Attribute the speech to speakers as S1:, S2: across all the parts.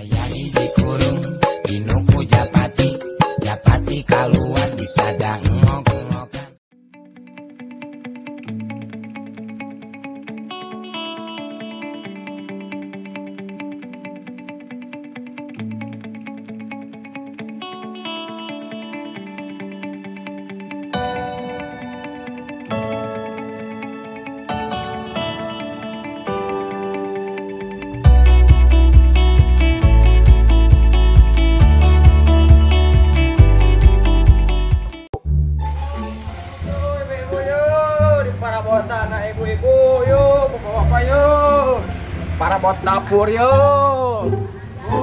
S1: Aya hiji kurung dinuku japati, japati kaluar disadang ngok-ngokan.
S2: Ibu-ibu yuk, bapak-bapak yuk, parabot dapur yuk. Bu.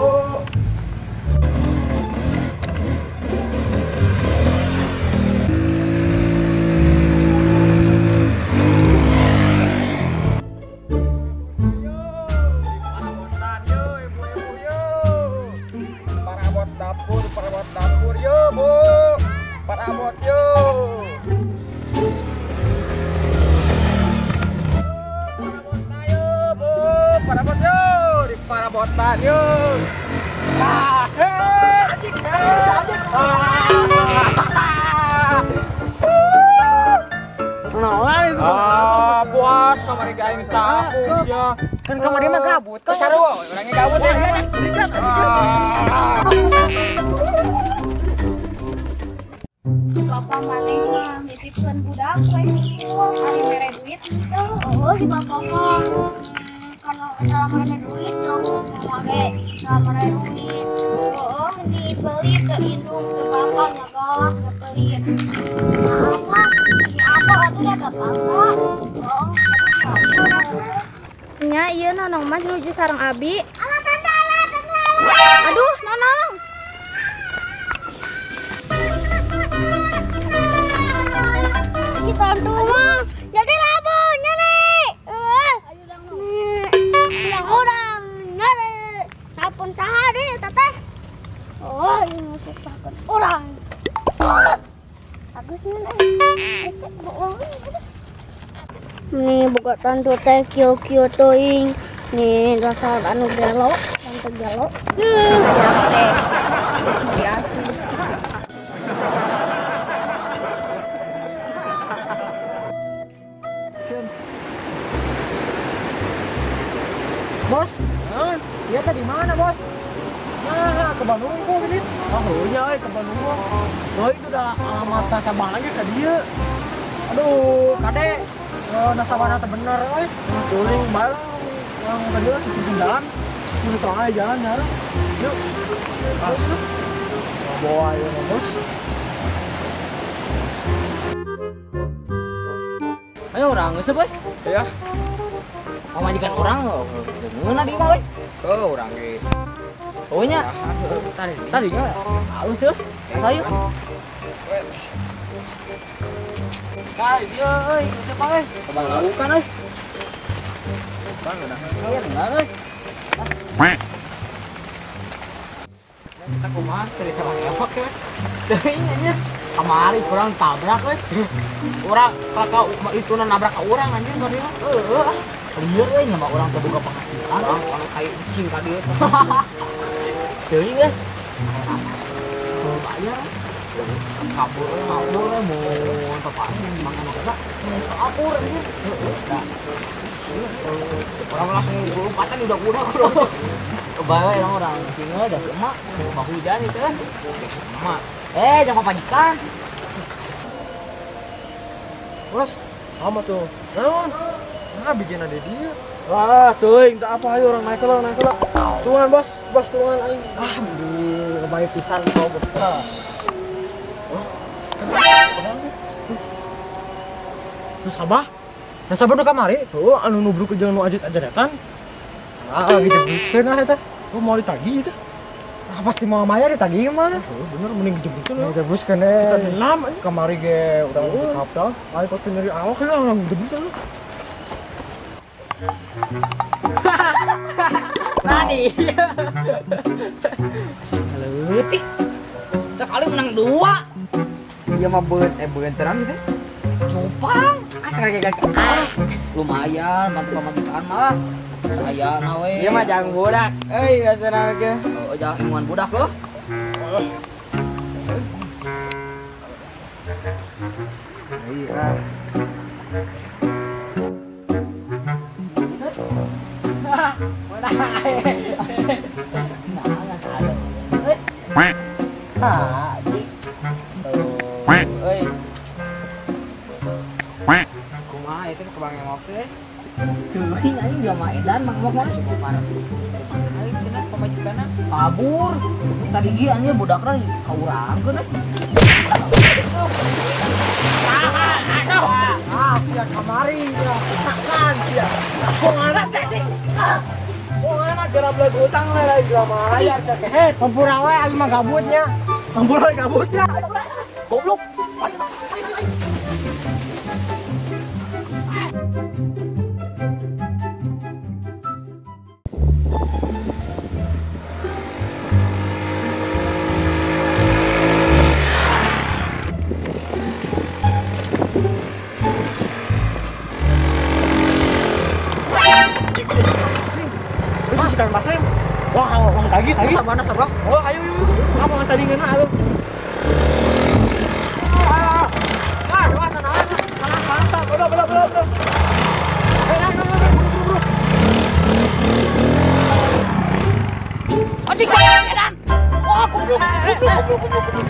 S2: Parabotan yuk, ibu-ibu yuk. Parabot dapur yuk, Bu. Parabot yuk. Parabot yo, di parabotan yo. Ah, anjing, anjing. Ah, puas kamari aing tapus ya.
S3: Kan kamari mah gabut.
S2: Kan sarua orangnya gabut ya.
S4: Bapak maneh mah nitipkeun budak we kitu, ari mere duit henteu.
S5: Oh, si bapak mah kalau selama ada duit dong, pakai selama ada duit.
S4: Oh, mending beli ke indung ke bapak nya galak ke pelit.
S5: Apa? Apa atuh da ka bapak? Oh,
S4: nya ieu nonong mah nuju sareng abi.
S5: Alah tante, alah tante, alah.
S4: Aduh, nonong.
S5: Si tante mah jadi labu nyari. Orang nyari telepon saha deh teteh. Oh, ini susahkan orang. Bagus nih. Esek bohong. Nih buka tante teh kieu-kieu teuing. Nih dasar anu gelo, tante gelo.
S4: Teh. Geus mau diasuh.
S3: Bos, dia tadi mana bos? Nah, ke Bandung kok gini. Oh iya, ke Bandung kok. Oh itu udah alamat nasabah lagi ke dia. Aduh, kade nasabahnya bener, eh. Tuling bareng yang tadi lah situ jalan. Udah soalnya jalan ya. Yuk. Bawa ayo bos.
S6: Ayo orang geus bos.
S2: Ya.
S6: Pamajikan orang ngeunah di imah we.
S2: Oh, urang ge.
S6: Oh nya. Tadi nya. Halus euy. Ayo. Kai dia euy, siapa euy?
S2: Abang laukan euy. Bang udah.
S6: Iya, enggak euy.
S2: Kita kumaha cerita Bang Ewok ya?
S6: Teuing anjir. Kamari kurang tabrak euy.
S2: Urang kakak itu nabrak ka urang anjir ka dieu.
S6: Heeh. Lieur euy nama urang teh boga penghasilan.
S2: Urang anu kayak ucing ka dieu.
S6: Teuing euy. Bayar.
S2: Kabur
S6: kabur euy mun papahan makan masa. Kabur anjir.
S2: Heeh. Da. Urang langsung lompatan udah kuda kurang.
S6: Kebawa orang tinggal dah si emak mau hujan itu kan.
S2: Emak.
S6: Eh, jangan papajikan.
S3: Bos, sama tuh. Naon? Nah, bikin ada dia. Wah, teuing tak apa ayo orang naik lah, naik lah. Tuan bos, bos tuan aing. Ah, beli kebae pisan kau betah. Oh. Nasabah? Nasabah nu kamari? Oh, anu nubruk jeung nu ajit ajaretan. Ah, gitu bukan ah eta. Oh, mau ditagih itu. Ah, pasti mau mayar ditagih mah. Oh, bener mending dijebruskeun. Dijebruskeun eh. Kita dendam kamari ge urang kapal. Ayo kok nyeri awak ya urang dijebruskeun.
S6: Nani. Leutik. Sekali menang 2.
S2: Iya mah beun beunteran gitu.
S6: Cupang.
S2: Ah, sekali ah.
S6: Lumayan bantu pamajikan mah. Saya nawe.
S2: Iya mah jangan bodak. Euy biasana ge.
S6: Oh, jangan ilmuan budak heuh.
S3: Iya.
S2: Kumaha itu kebang emok teh?
S6: Teuing anjing dia mah edan mang emok mah
S2: Si Gopar. Aing cenah pamajikanna
S6: kabur. Tadi ge anjing budakna ka urangkeun euy.
S3: Ah, sia kamari ya. Makan sia. Kok sih? Kok gara belas utang lah lagi drama bayar kehet. Hampura we abi mah gabutnya. Hampura gabutnya.
S6: Goblok.
S3: Itu si Kang Basreng. Wah, orang tagih, tagih. Sama sama. Oh, ayo yuk. Kamu tadi ngena ayo. Ah, ah, wah, sana, sana, sana, udah, udah, udah, udah. Eh, naik, naik, naik, buru, buru.
S6: Anjing, edan. Oh, goblok, goblok, goblok, goblok, goblok.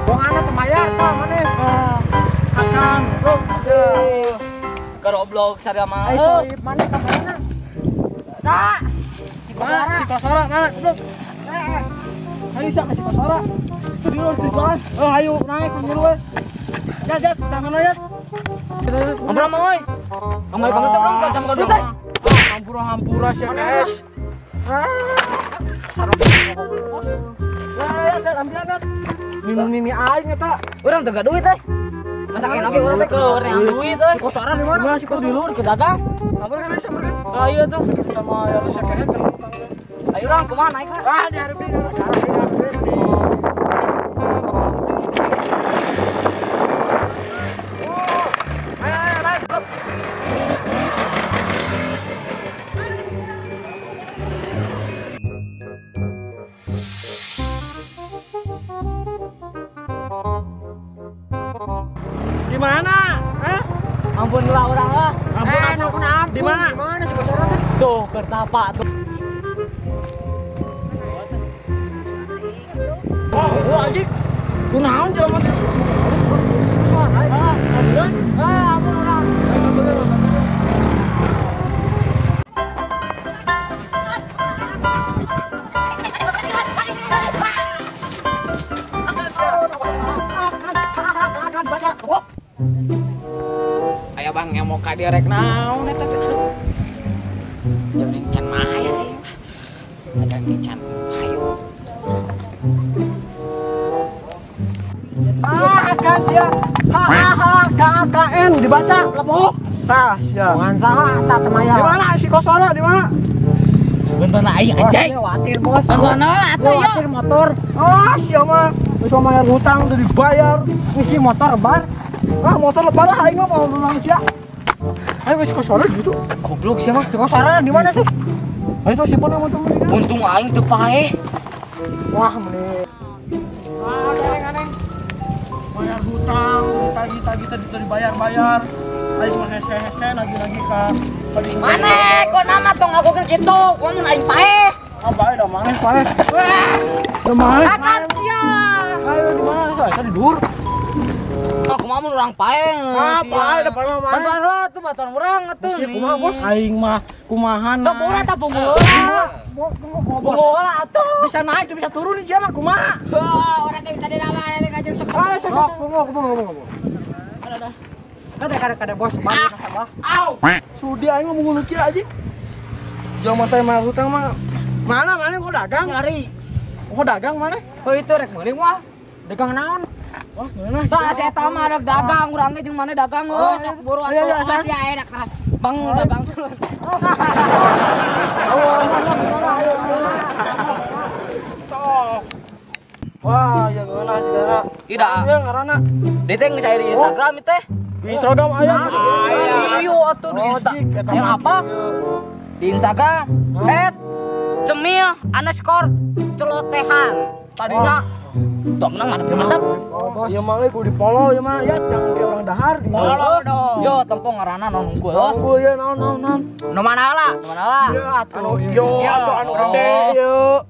S3: Wong anak kemayar tah maneh. Akang,
S6: Goblok sarua mah.
S3: Eh, sorry, maneh ka mana?
S6: Sa.
S3: Si Kosora. Si Kosora mana? Goblok. Eh, ayo sia ka si Kosora. Di luar di jalan. Oh, ayo naik ke we. Ya, ya, tangan aja.
S6: Hampura mah euy. Kamari kamu teh urang jam ka duit teh.
S3: Hampura hampura sia kees. Ah, sarua. Ya, ya, ambil ambil. Mimi aing eta.
S6: Urang teu gaduh teh. Masa kena oge urang teh keur neang duit euy.
S3: Si Kosora di mana?
S6: Si Kosora di luhur ke dagang.
S3: Sabar kan, sabar kan.
S6: Ah iya tuh.
S3: Sama yang sia kehet kan utang.
S6: Ayo urang kumaha naik lah.
S3: Ah, dihareupeun, dihareupeun. Oh, ayo ayo naik. Di mana? Hah?
S6: Ampun lah urang lah.
S3: Ampun, ampun, ampun. Di mana? Di mana si Kosora teh?
S6: Tuh, kertapa tuh.
S3: Oh, oh anjing. Kunaon jelema teh? Si Kosora. Ah, saberan.
S6: Ah, ampun urang.
S3: Saberan, saberan.
S2: Aya bang emok ka direk naon eta teh aduh. Jam ning can mayar euy. Dagang ge can payu.
S3: Ah, akan sia. H A H K A K N dibaca lepok. Tah, sia. Bukan saha eta teh maya. Di mana si Kosora di mana?
S6: Bantuan aing anjing.
S3: Khawatir bos.
S6: Bantuan atuh ya.
S3: Khawatir motor. Ah, sia mah bisa bayar hutang udah dibayar. Ngisi motor bar. Ah, motor lebar lah aing mah mau ulang sia. Ayo si Kosora gitu.
S6: Goblok sia mah.
S3: Si Kosora di mana sih? Ayo tuh simpen sama temen kan.
S6: Untung aing teu paeh.
S3: Wah, meni. Ah, aneh-aneh. Bayar hutang, tagih-tagih tadi dibayar-bayar. Aing mah hese-hese nagih-nagih ka
S6: Maneh, kok nama tong aku kitu? Kumaha mun aing paeh?
S3: Ah, bae da maneh paeh. Wah, da maneh.
S6: Akan sia.
S3: Ayo di mana? Saya tadi dur.
S6: Ah, kumaha mun urang paeh?
S3: Ah, paeh da paeh mah maneh.
S6: Bantuan heula tuh, bantuan urang atuh.
S3: Bos, kumaha bos? Aing mah kumaha.
S6: Sok urang tah punggulan. Punggulan atuh.
S3: Bisa naik tuh bisa turun nih sia mah kumaha?
S2: Oh, urang teh tadi nama teh kajeng sok.
S3: Ah, sok pungguh pungguh pungguh. Kada kada kada bos, balik ka sabah.
S2: Au.
S3: Sudi aing mah mungul kieu anjing. Jelema teh mah hutang mah mana mana kok dagang?
S2: Nyari.
S3: Kok dagang mana?
S2: Oh itu rek meuli moal.
S3: Dagang naon? Wah, ngeunah.
S6: Sa si eta mah rek dagang, urang ge jeung mana dagang
S2: Oh, sok buru
S3: Iya,
S2: atuh.
S3: iya,
S2: Awas ya enak keras.
S6: Bang dagang.
S3: Oh, mana mana ayo.
S2: Sok.
S3: Wah, ya ngeunah sigana.
S6: Tidak.
S3: Ieu ngaranna.
S6: Di teh geus aya di Instagram teh.
S3: Di Instagram aya.
S6: Iya atuh di Instagram. Yang apa? Di Instagram @cemil_celotehan. Tadinya tong nang mantep-mantep.
S3: Oh, bos. Ieu mah kudu di-follow ieu mah ya, jangan kayak orang dahar.
S2: Follow dong.
S6: Yo, tempo ngaranna naon hungkul.
S3: Hungkul ieu naon naon naon.
S2: Nu mana lah?
S6: Nu mana lah?
S3: Ieu atuh ieu atuh anu gede ieu.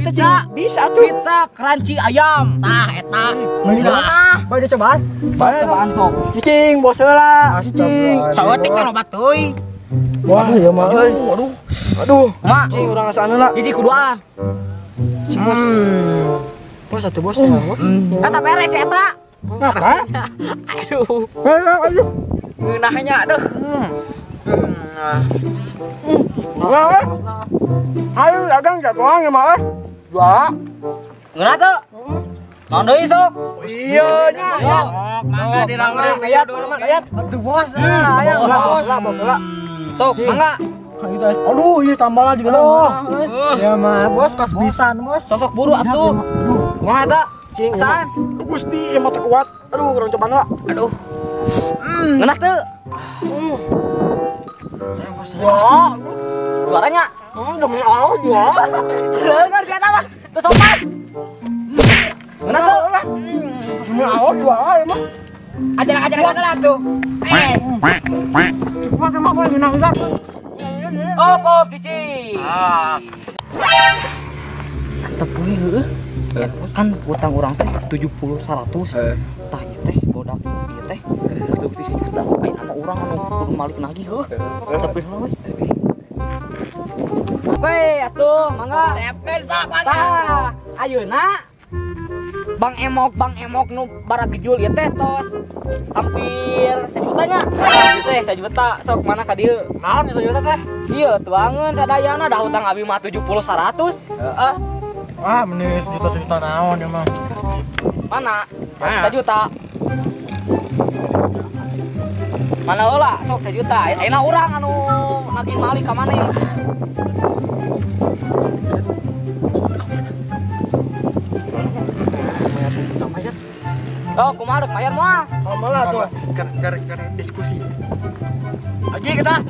S6: Pizza
S3: bisa tuh.
S6: Pizza crunchy ayam.
S2: Tah eta.
S3: Nah, bae dicobaan.
S6: Cobaan sok.
S3: Cicing bos heula. Cicing.
S2: Saeutik teh loba teuing.
S3: Wah, ieu mah euy.
S2: Aduh.
S3: Aduh.
S6: Mak,
S3: cing urang asana lah.
S6: Hiji kuduan.
S3: Bos atuh bos teh.
S6: Eta beres eta.
S3: Apa?
S2: Aduh.
S3: Aduh.
S2: Ngeunahnya aduh.
S3: Ayo dagang jagoan ya mah. Dua.
S6: Ngeunah teu? Naon deui sok?
S3: Iya nya.
S2: Mangga dirangkring
S3: ayat mah ayat.
S2: Atuh bos ah, aya
S3: bos lah bos lah.
S6: Sok mangga.
S3: Aduh, ieu sambalna juga loh.
S2: Ya mah bos pas pisan bos.
S6: Sosok buru atuh. Kumaha eta?
S3: Cing.
S6: Saan?
S3: Gusti mata kuat. Aduh, urang cobaan lah.
S2: Aduh.
S6: Ngeunah teu?
S3: Wah,
S6: suaranya.
S3: Demi Allah ya.
S6: Dengar siapa mah? Teu sopan. Ngeunah teu?
S3: Demi Allah dua emang.
S2: Ajar-ajar lah tuh. Es.
S3: Kuat emang boy ngeunah pisan.
S6: Op op cici.
S2: Ah.
S6: Antep we heueuh. Kan utang urang teh 70 100. Tah ieu teh bodak ieu teh geus bukti sajuta. Ayeuna mah urang anu kudu malik nagih heueuh. Antep heula we. Oke atuh mangga.
S2: Siapkeun sok mangga.
S6: Tah, ayeuna Bang Emok nu baragejul ieu teh tos hampir sejutanya. Teh sejuta sok mana ka dieu?
S3: Naon sejuta teh?
S6: Iya, tuangeun sadayana dah hutang abi mah 70 100.
S2: Heeh.
S3: Ah, meni sejuta-sejuta naon ieu mah.
S6: Mana? Sejuta. Mana heula sok sejuta. Ayeuna urang anu nagih malik ka maneh. Oh, kumaha rek mayar moal?
S3: Kumaha tuh? Keur diskusi. Aji kita.